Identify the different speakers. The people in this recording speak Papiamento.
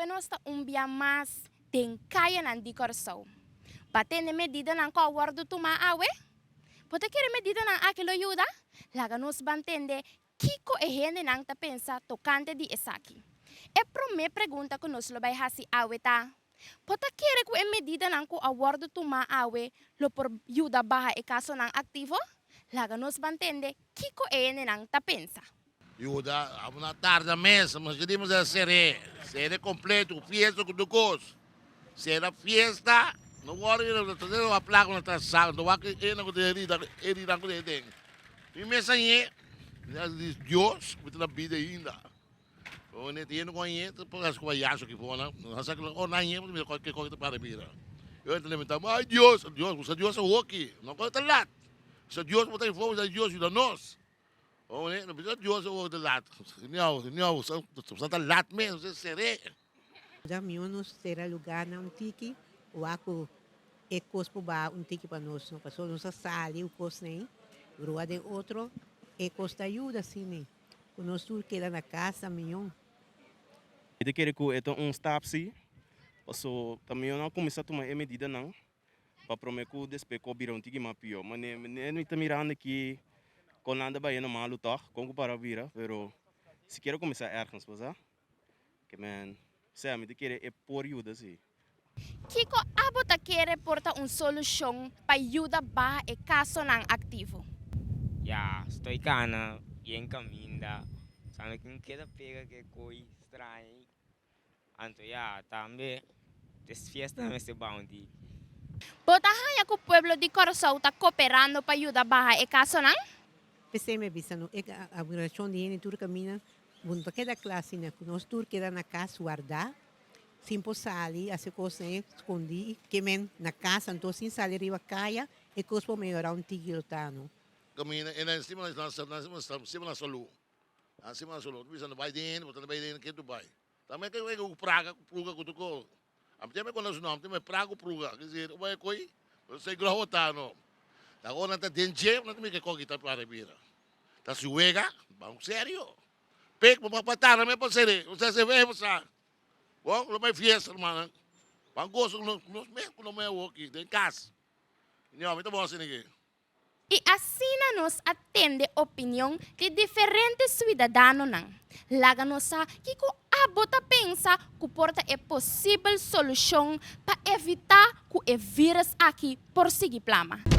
Speaker 1: Awe nos ta un bia mas den kayanan di Kòrsou. Pa tende medidanan ku a wòrdu tumá awe? Bo ta kere medidanan aki lo yuda? Laga nos ban tende kiko e hendenan ta pensa tokante di esaki. E promé pregunta ku nos lo bai hasi awe ta, Bo ta kere ku e medidanan ku a wòrdu tumá awe lo por yuda baha e kasonan aktivo? Laga nos ban tende kiko e hendenan ta pensa.
Speaker 2: Yuda, amo na tarda mes, nos querimos a ser'é, ser'é completo, cu fiesta cu tur cos. Sera fiesta, no worde yera, no ta a placa no ta sal, no wak e nan cu ta herida, heridan cu ta den. Mi mes a ñe, mi a di Dios, mi ta na bida ainda. Bo ne ta yendo cu a ñe, ta por haci cu payaso aki for nan, no sa cu ora nan ñe, mira ke cosa ta para bira. Yo ta lamenta, ay Dios, Dios, usa Dios awoki, no cu ta lat. Usa Dios bo ta informe, usa Dios yuda nos. Oh ne, no bisa Dios awor ta lat. Niau, niau, sa ta lat mes, sa ser'é.
Speaker 3: Da mihó nos sera lugarnan un tiki, wak ku e kos por baha un tiki pa nos no, pasobra nos a sali un kos nei, rua den otro, e kos ta yuda si nei, ku nos tur keda na kas ta mihó.
Speaker 4: Mi ta kere ku e ta un stap si, paso ta mihó nan kuminsá tuma e medidanan Pa prome ku despues ku a bira un tiki mas pió. Mane mi ta mirando aki kon nan ta bayendo malu tòg, kon ku para bira, pero sikiera kuminsá ergens bo sa. Ke men, sea mi ta kere e por yuda si.
Speaker 1: Kiko abo ta kere por ta un solushon pa yuda baha e kasonan aktivo?
Speaker 5: Ya estoy kana bien kaminda, sa no kin keda pega ke koi straño. Anto ya, tambe des fiesta mester bounty.
Speaker 1: Bo ta haña ku pueblo di Kòrsou ta koperando pa yuda baha e kasonan?
Speaker 3: P'esei mi a bisa no e aglomerashon di hende tur kaminda bo no ta keda kla asina ku nos tur keda na kas wardá sin por sali hasi kosnan skondí ke men na kas anto sin sali riba kaya e kos por mehorá un tiki lo ta no.
Speaker 2: Kaminda e na encima na na salú. Así mas solo, bisa no bai den, bo ta bai den, ke tu bai? Tambe ke wega ku praga, ku pruga, ku tur kos. A mi tambe konos nom, tambe praga ku pruga. Ke si, bai koi, bo sa groho ta no. Ta ora nan ta den dje, nan ta mira ke koki ta para bira. Ta si wega, ban serio. Pek, bo pa tara me pa sere, bo sa se ve, bo sa. Bon, lo bai fiesta, hermana. Ban goso ku nos mes ku no me awoki, den kas. Ño, mi ta bon asina ke.
Speaker 1: I asina nos a tende opinion di diferente suidadanonan. Laga nos sa kiko abo ta pensa ku por ta e posibel solushon pa evitá ku e vírus aki por sigui plama.